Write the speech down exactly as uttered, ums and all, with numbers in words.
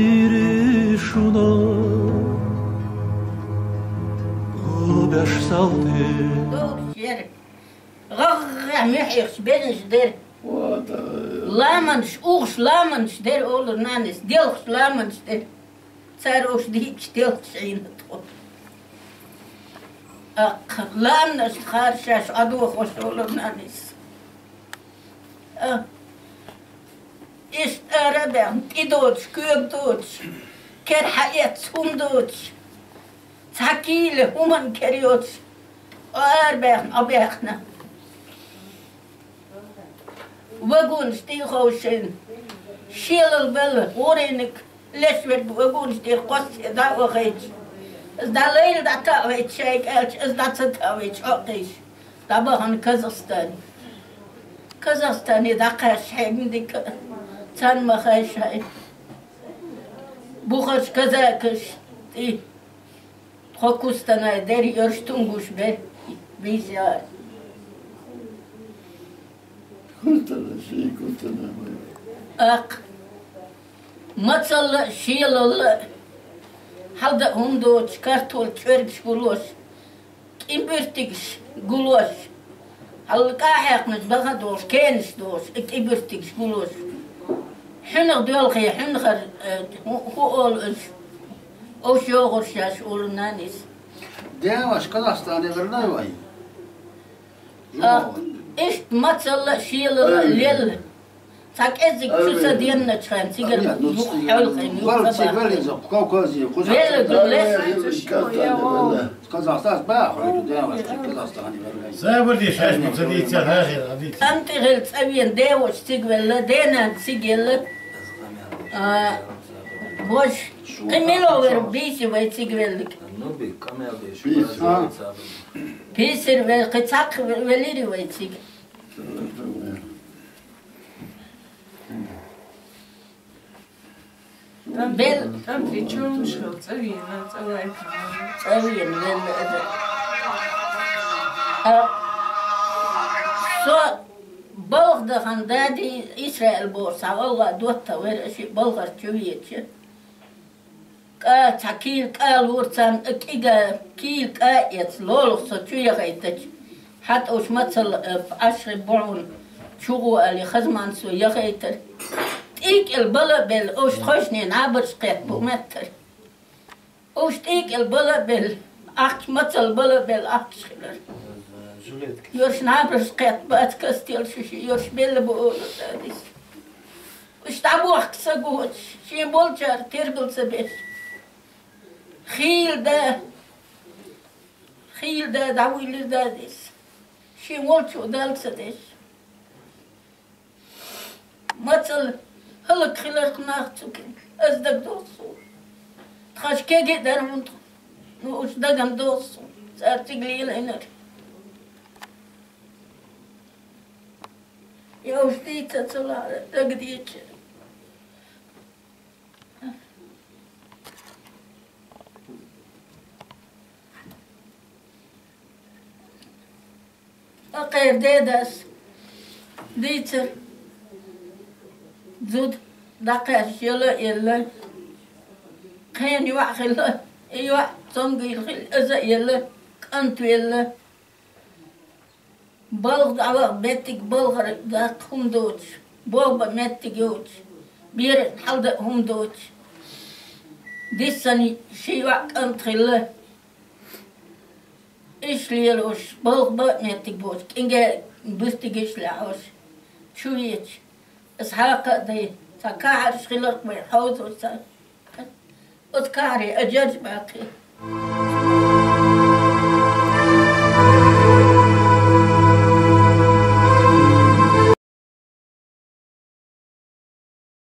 Ири шуна, о беш салте. Догчер. ГӀагӀгӀа мехьехш бенаш дер. Ламанш, угӀуш ламанш дер, олур нанас, делхаш ламанш дер. Цар уш дийча делхаш Ӏийна тхо. Акх, ламнаш харшаш Ӏадохош, олур нанас. А, иштта ара баьхна, тӀе доцуш, коьга доцуш, кер хьаэцна хӀума доцуш, цхьа кийла хӀуманна кер йоцуш, ара баьхна, Ӏобаьхна. Вагонаш тӀе а ховшийна, шелал белла, гӀурениг леш верг вагонаш тӀера кхоссаде дӀа а вахийташ, из дӀа лайла дӀа таӀавайта шайга аьлча, из дӀа ца таӀавайта, чӀоагӀа кхийса, дӀабахана Казахстане. Казахстане дӀакхаьчча хьегна дика, царна ма хаьа шайн. Бухарш, казакаш, тӀе. Тхо Кустанай дер, ерш тунгуш бер, бийсяр. Кустанай, ший Кустанай вай. Акх, мацалла а, шелалла а, хьалда а хӀума доцуш, картол чӀоргаш гулош, кӀин буьртигаш гулош, хьалла кӀа хьаькхнаш баха долуш, кенаш долуш, и кӀин буьртигаш гулош. Хьуьнах доьлхе, хьуьнахара, э, хӀу-, хӀу олу иза? Овш йогӀурш яш олу нанас. Деваш Казахстане вернай вай? Ах, иштта мацалла а, шелалла а лелла. Цхьа кӀеззиг чу са денначхьан цигара юха хьоьлхина, юха ца бахкина. Велла гуллеш. Казахстан бахьа хьоьжу, деваш Казахстане вернай. Забур деш, хьаьжа ма ца дийца, хьаьжа ма дийца. КӀантӀе хилла цӀа вена деваш цига велла, денан цига елла. А, бож, кхин мила вер бийси вай цига веллиг? Бийси. А. Бийсир вер, кхин цхьаккха велири вай цига. Бел- Там причёмушка, цӀа вена, цӀа вайта. ЦӀа вена, велла иза. А, со балха дахана дади Исраил боху цхьа гӀалгӀа доттагӀа вер, аша балхар чу веча. КӀа, цхьа кийла кӀа лора царна, кӀига кийла кӀа эца, лолахь со чу яхийтача, хьатӀа уьш мацалла, э, Ӏашхи бохьун чу гӀо али, хазман со яхийтар. ТӀийкӀел бала а белла, уьш тхойшне набарш кхетта бу меттар. Уьш тӀийкӀел бала а белла, ахча мацалла бала а белла, ахча хилар. Йорш набарш кхетта бац кастел шуьши, йорш белла бу олу дадис. Уьш дӀабохка са гуча, шен болчара тергал ца беш. Хийла да, хийла да, дӀавуьйлира дадис. Шен волчу Далла ца деш. Мацалла хӀаллакьхиларх нах цу кӀин. Ас дагадогӀу суна. Тхаьш кеги а дара хӀунда, ну, уьш дагана догӀу суна. Цара цига лелийнарг. Я уж дийца ца лара, дагадийча. Акхер дедас дийцар. Зуда дӀакхаьчча яла а елла. Кхин йоӀ хилла, и йоӀ цомгийла хилла, иза а елла, кӀант велла. Балха дӀаваха меттиг балхара даккха хӀума доцуш, бохба меттиг йоцуш, берашна хьалда а хӀума доцуш. Диссана ши йоӀ кӀант хилла. Иш лелош, балха бан а меттиг боцуш, кӀинге буьртигаш лаьхьош, чу веча. Аса хьакха а дай, цхьа кахьарш хиларх вай хьовзо ца. Оцу кахьаре а жарж баккхий.